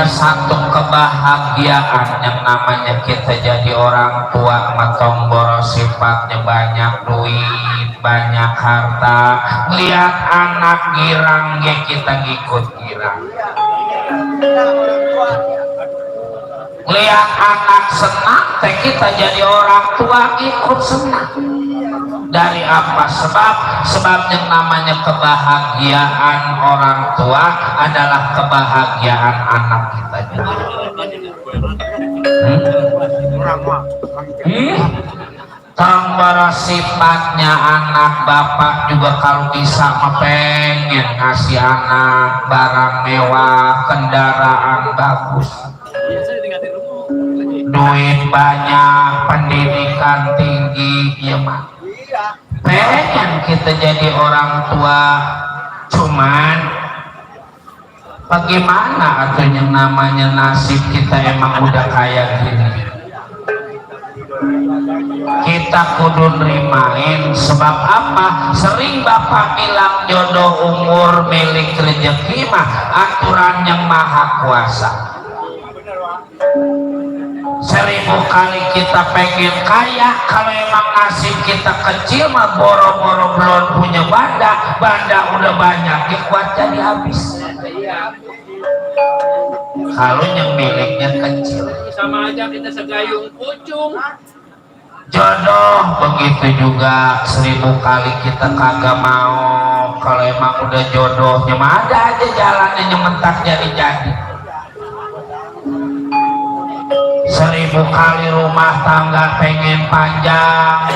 Satu kebahagiaan yang namanya kita jadi orang tua, matong boros sifatnya banyak duit, banyak harta, lihat anak girang ya kita ngikut girang, lihat anak senang teh kita jadi orang tua ikut senang. Dari apa sebab yang namanya kebahagiaan orang tua adalah kebahagiaan anak kita juga. Tambah sifatnya anak bapak juga kalau bisa pengen ngasih anak barang mewah, kendaraan bagus, duit banyak, pendidikan tinggi, ya mah pengen kita jadi orang tua. Cuman bagaimana atau yang namanya nasib kita emang udah kayak gini. kita kudu nerimain. Sebab apa? Sering bapak bilang jodoh umur milik rezeki mah aturan yang maha kuasa. 1000 kali kita pengen kaya, kalau emang nasib kita kecil mah boro-boro belum punya banda udah banyak kuat jadi habis. Kalau yang miliknya kecil sama aja kita segayung pucung. jodoh begitu juga. 1000 kali kita kagak mau, kalau emang udah jodohnya mah ada aja jalannya yang mentak jadi 1000 kali rumah tangga pengen panjang,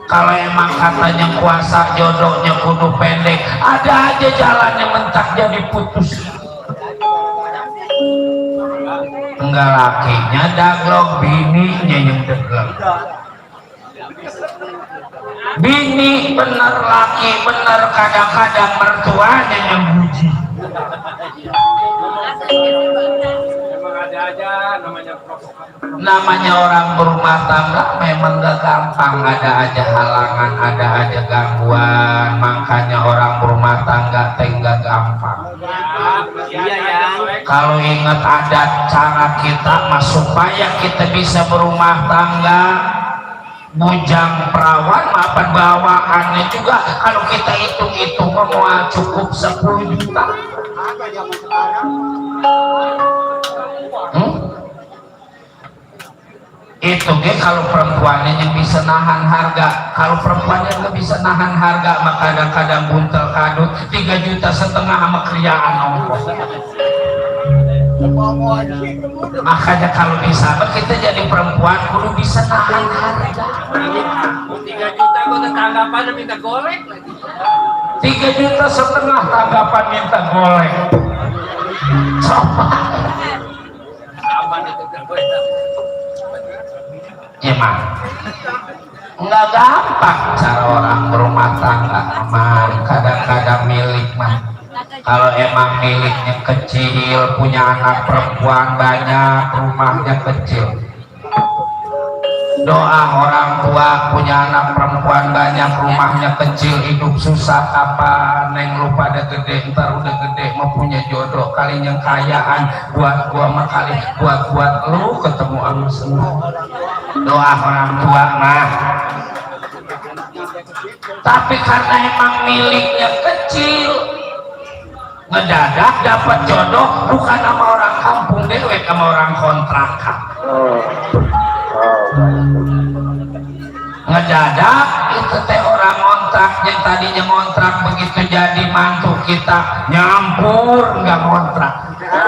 kalau emang katanya kuasa jodohnya kudu pendek, ada aja jalannya mentak jadi putus. Enggak lakinya daglog, bininya yang deglog. Bini bener, laki bener, kadang-kadang mertuanya yang puji. Memang ada aja namanya orang berumah tangga memang gak gampang, ada aja halangan, ada aja gangguan. Makanya orang berumah tangga gak gampang. Iya ya. Kalau ingat adat cara kita mas, supaya kita bisa berumah tangga, bujang perawan maupun bawaannya juga kalau kita hitung-hitung mau cukup 10 juta. Itu kalau perempuannya yang bisa nahan harga. Kalau perempuannya nggak bisa nahan harga maka kadang-kadang buntel kadut 3,5 juta sama kerjaan ongkos. Makanya kalau bisa kita jadi perempuan kudu bisa nahan harga. 3 juta gua tanggapan minta golek lagi. 3,5 juta tanggapan minta golek. Coba. Aman itu Ya mah nggak gampang cara orang berumah tangga. Memang kadang-kadang milik mah, kalau emang miliknya kecil, punya anak perempuan banyak, rumahnya kecil, doa orang tua punya anak perempuan banyak, rumahnya kecil, hidup susah kapan neng lupa ada gede, ntar udah gede mau punya jodoh kalinya kayaan buat gua mah kali buat lu ketemu sama semua. Doa orang tua mah, tapi karena emang miliknya kecil, ngedadak dapat jodoh bukan sama orang kampung dewek, sama orang kontrakan. Ngedadak itu teh orang ngontrak yang tadinya ngontrak begitu jadi mantu kita nyampur nggak ngontrak.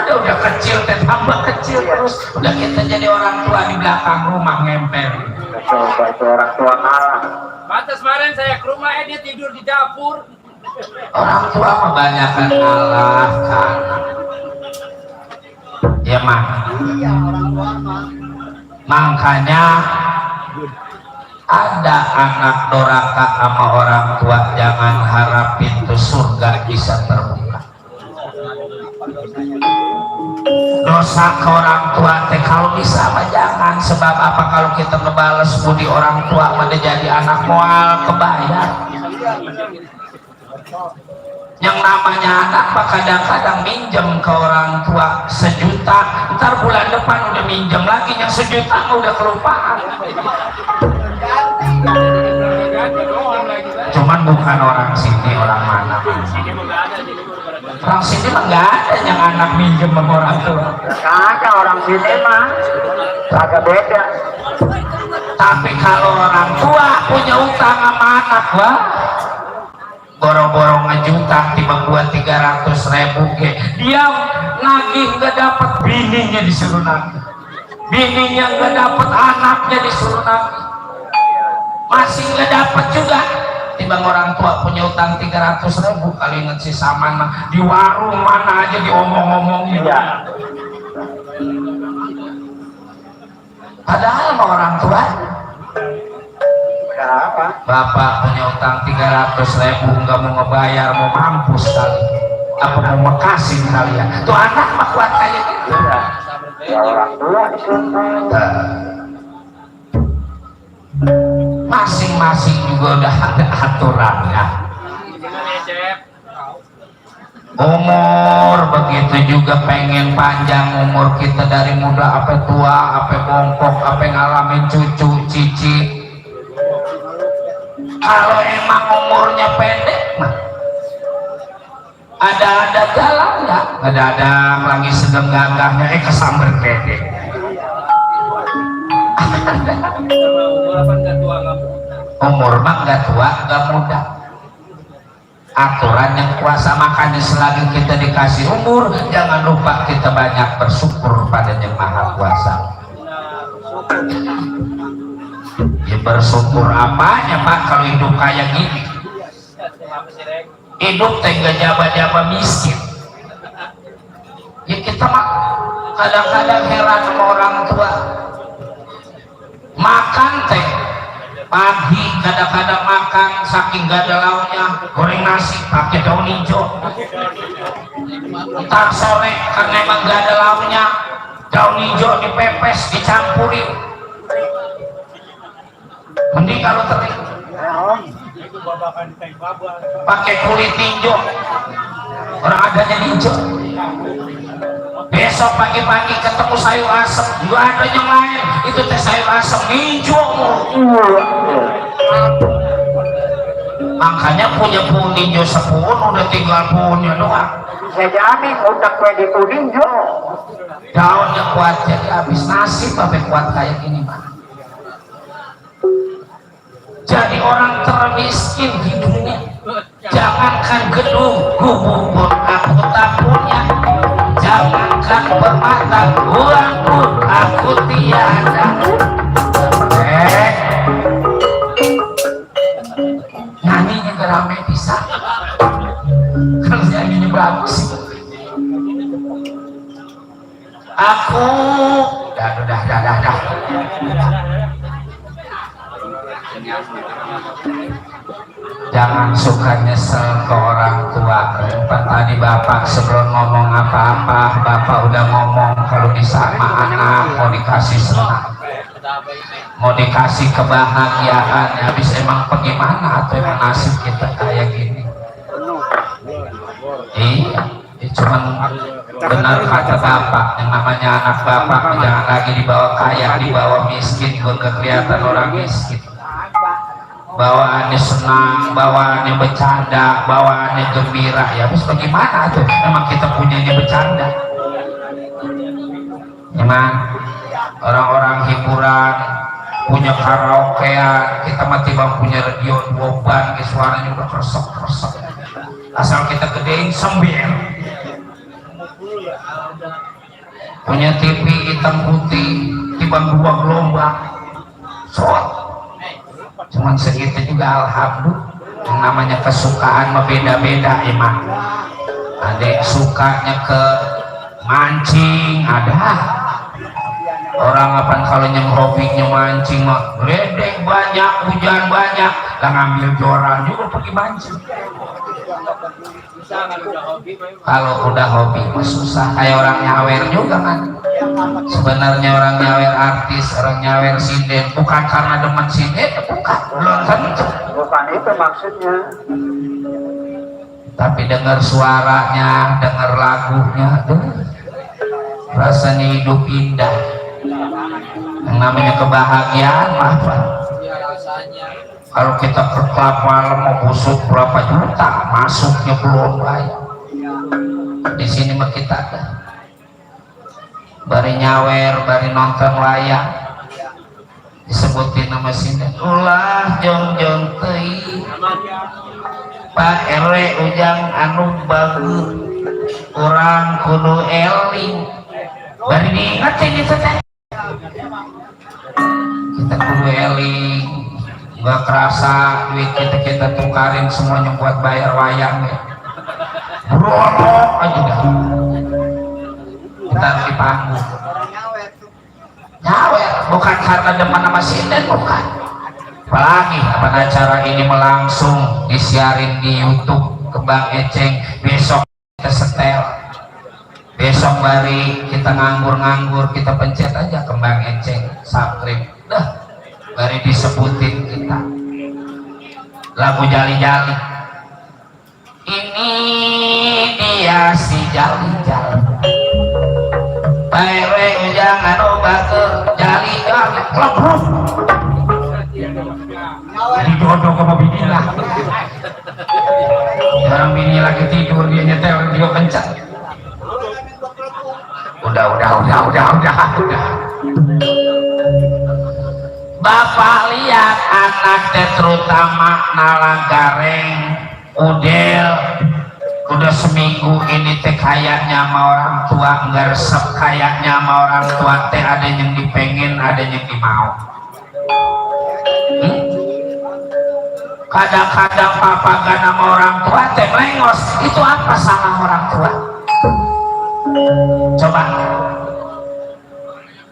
Udah kecil teh tambah kecil terus, udah kita jadi orang tua di belakang rumah ngempel. Coba itu orang tua kalah. Pantas kemarin saya ke rumah dia tidur di dapur. Orang tua kebanyakan ngalah kan. Ya mah. Makanya ada anak doraka sama orang tua, jangan harap pintu surga bisa terbuka. Dosa ke orang tua teh kalau bisa mah jangan. Sebab apa? Kalau kita ngebales budi orang tua mah jadi anak moal kebayar. Yang namanya anak mah kadang-kadang minjem ke orang tua 1 juta, ntar bulan depan udah minjem lagi yang 1 juta udah kelupaan. Cuman bukan orang sini, orang mana? Orang sini mah nggak ada yang anak minjem sama orang tua. Kagak orang sini mah, kagak beda. Tapi kalau orang tua punya utang sama anak, wah, boro-boro ngejuta tiba buat 300.000 ke, dia nagih nggak dapat, bininya disuruh nagih, bininya nggak dapat, anaknya disuruh nagih, masih nggak dapat juga. Timbang orang tua punya utang 300.000 kali inget si Saman mah di warung mana aja diomong-omongin. Iya. Padahal sama orang tua, Kenapa? bapak punya utang 300.000 nggak mau ngebayar, mau mampus kali, apa mau mekasin kalian tuh anak mah kuat kayak gitu. Iya. Ya orang tua disuruh. masing-masing juga udah ada aturannya. Umur begitu juga pengen panjang umur kita dari muda apa tua, apa bongkok, apa ngalamin cucu, cici. Kalau emang umurnya pendek mah ada jalan nggak? Ada lagi sedang gagahnya kesamber pendek. Umur mah nggak tua nggak muda. Aturan yang kuasa, makanya selagi kita dikasih umur jangan lupa kita banyak bersyukur pada Yang Maha Kuasa. Ya bersyukur apanya Pak kalau hidup kayak gini? Hidup tega jaba-jaba miskin. Ya kita mah kadang-kadang heran sama orang tua. Makan teh pagi kadang-kadang makan saking gak ada lauknya goreng nasi pakai daun hijau. Ntar sore karena emang gak ada lauknya daun hijau dipepes dicampurin. Mending kalau teri pakai kulit hijau, orang adanya hijau. Besok pagi-pagi ketemu sayur asem juga ada yang lain, itu teh sayur asem hijau. Makanya punya hijau 10 udah tinggal punya doang. Saya jamin utak gue di hijau. Daunnya kuat jadi habis nasib sampai kuat kayak gini Pak. Jadi orang termiskin di dunia, jangankan gedung, gubuk pun aku tak punya. Jangankan permata, uang pun aku tiada. Nyanyinya gerame bisa. Kalau nyanyinya bagus. Aku, dah. Jangan suka nyesel ke orang tua. Tadi bapak sebelum ngomong apa-apa, bapak udah ngomong kalau disama anak mau dikasih senang, mau dikasih kebahagiaan. Habis emang bagaimana atau emang nasib kita kayak gini? Iya, cuman benar kata bapak, yang namanya anak bapak jangan lagi dibawa kaya, dibawa miskin juga kelihatan orang miskin. Bawaannya senang, bawaannya bercanda, bawaannya gembira. Ya terus bagaimana tuh? Emang kita punyanya bercanda. Emang orang-orang hiburan punya karaokean, kita mati bang punya radio 2 ban, suaranya udah keresek. Asal kita gedein sembil. Punya TV hitam putih, tibang 2 gelombang, soal. Cuman segitu juga alhamdulillah. Yang namanya kesukaan mah beda-beda emang. Ada yang sukanya ke mancing, ada orang apa kalau yang hobinya mancing mah ledek banyak, hujan banyak, lah ngambil joran juga pergi mancing. Kalau udah hobi mah susah, kayak orang nyawer juga kan. Sebenarnya orang nyawer artis, orang nyawer sinden bukan karena demen sinden, bukan, belum tentu. Bukan itu maksudnya. Tapi dengar suaranya, dengar lagunya, rasanya hidup indah. Yang namanya kebahagiaan mah apa? Kalau kita ke klub malam mau busuk berapa juta, masuknya belum bayar. Di sini mah kita ada. Bari nyawer, bari nonton wayang, disebutin nama sinden. Ulah jong teuing, Pak RW ujang anu bagus, urang kudu eling. Bari diingetin itu teh. Kita kudu eling. Nggak kerasa duit kita tukarin semuanya buat bayar wayang ya. Brolok aja dah. Kita di panggung. Nyawer bukan karena depan nama sinden, bukan. Apalagi apa acara ini melangsung disiarin di YouTube Kembang Eceng, besok kita setel. Besok bari kita nganggur kita pencet aja Kembang Eceng, subscribe. Dah. bari disebutin kita lagu jali-jali. Ini dia si jali-jali, bae jangan obat ke jali-jali klop. Jadi jodoh sama bini lah. Orang bini lagi tidur dia nyetel dia kencang. Udah. Bapak lihat anak teh terutama nalang gareng, udel, udah seminggu ini teh kayaknya sama orang tua nggak resep, kayaknya sama orang tua teh ada yang dipengen, ada yang dimau. Kadang-kadang papa gak sama orang tua teh melengos, itu apa salah orang tua? Coba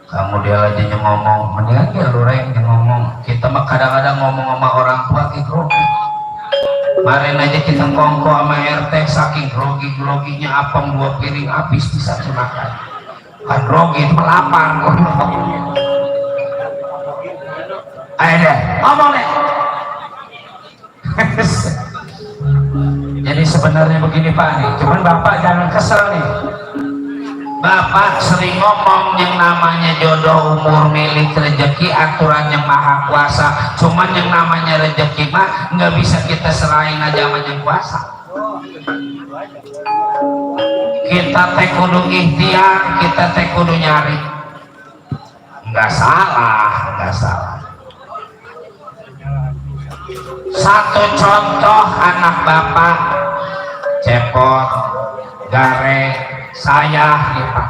kamu dia aja yang ngomong, mendingan dia lureng yang ngomong. Kita mah kadang-kadang ngomong sama orang tua ki grogi. Kemarin aja kita kongko sama RT saking groginya apem 2 piring habis bisa dimakan. Kan grogi itu lapar kok. Ayo deh, ngomong deh. Jadi sebenarnya begini Pak nih, cuman Bapak jangan kesel nih. Bapak sering ngomong yang namanya jodoh, umur, milik, rezeki, aturan yang maha kuasa. Cuman yang namanya rezeki mah nggak bisa kita serahin aja sama yang kuasa. Kita teh kudu ikhtiar, kita teh kudu nyari. Nggak salah. Satu contoh anak Bapak cepot, gare, saya nih Pak.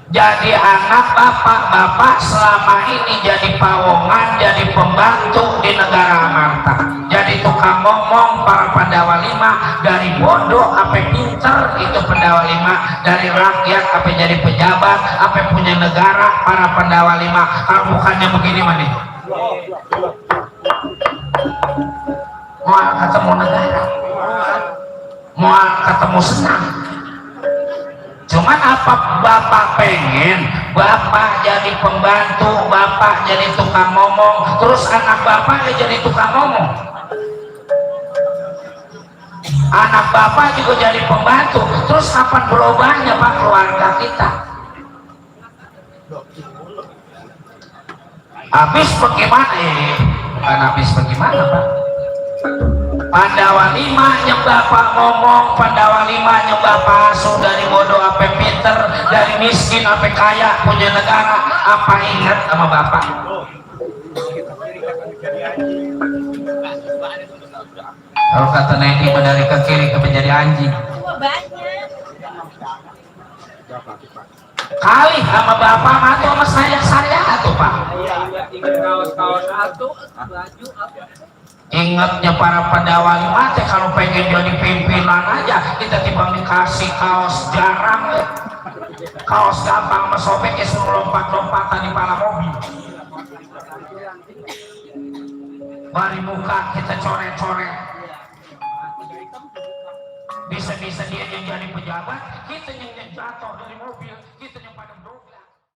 Jadi anak bapak selama ini jadi pawongan, jadi pembantu di negara Amarta, jadi tukang ngomong para Pandawa 5, dari bodoh sampai pinter itu Pandawa 5, dari rakyat sampai jadi pejabat, sampai punya negara para Pandawa 5. Kalau bukannya begini mana? Mau ketemu negara, mau ketemu senang. Cuman apa Bapak pengen? Bapak jadi pembantu, Bapak jadi tukang ngomong, terus anak Bapak jadi tukang ngomong. Anak Bapak juga jadi pembantu, terus kapan berubahnya Pak keluarga kita? Habis bagaimana? Bukan habis bagaimana Pak? Pandawa 5 yang Bapak ngomong, Pandawa 5 yang Bapak asuh, dari bodoh sampai pinter, dari miskin sampai kaya, punya negara. Apa ingat sama Bapak? Kalau kata Nedi dari ke kiri ke menjadi anjing. Kali sama Bapak atau sama saya tuh Pak. Kaos-kaos satu, baju apa? Ingatnya para Pandawa 5 teh kalau pengen jadi pimpinan aja kita timbang dikasih kaos jarang, kaos gampang mesobek ya suruh lompat-lompatan di pala mobil. Bari muka kita coret-coret. Bisa-bisa dia yang jadi pejabat, kita yang jatuh dari mobil, kita